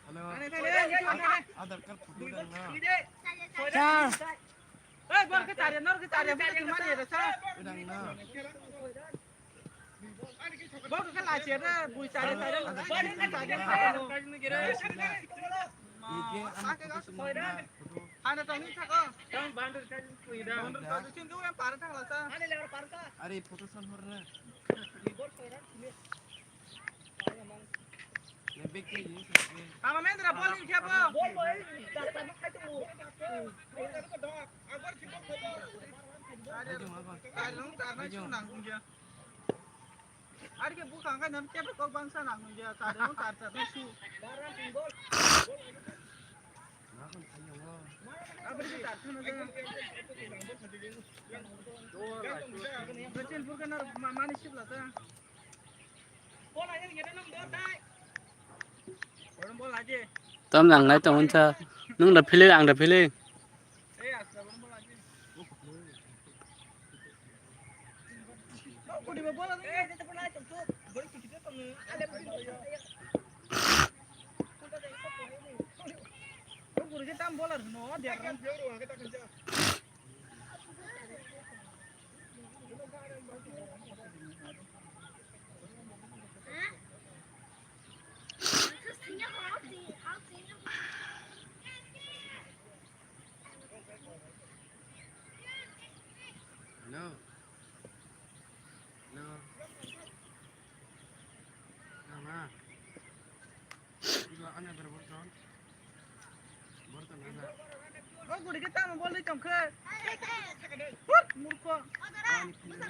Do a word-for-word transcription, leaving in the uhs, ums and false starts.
Hello. Aadhaar card photo dang na. Sir. Hey, bor ke tare, nor ke tare, bor ke mari ada sa. Dang na. Bor ke la che re, bui tare tare, bor ke tare. Ike ano photo song na photo. Hana tong ni thako. Tang bandar ka ni kui da. Bandar ka ni chin du yang par thang la sa. Are photo song hor na. Tama mendra bol ni kya bo? Bol bol. Ari ke bukang ka nam kya kok bangsa nang ya. Tare no tar tar su. Abri ke tar thana. Bachin pur ka na mani sibla ta. Tam nang nai tong unsa. Nung da feeling, ang da feeling. Hello. Hello. Mama. Iba another Borton. Borton ada. Oh, guri kita mau boleh tongke. Hut, murko. Ani kena.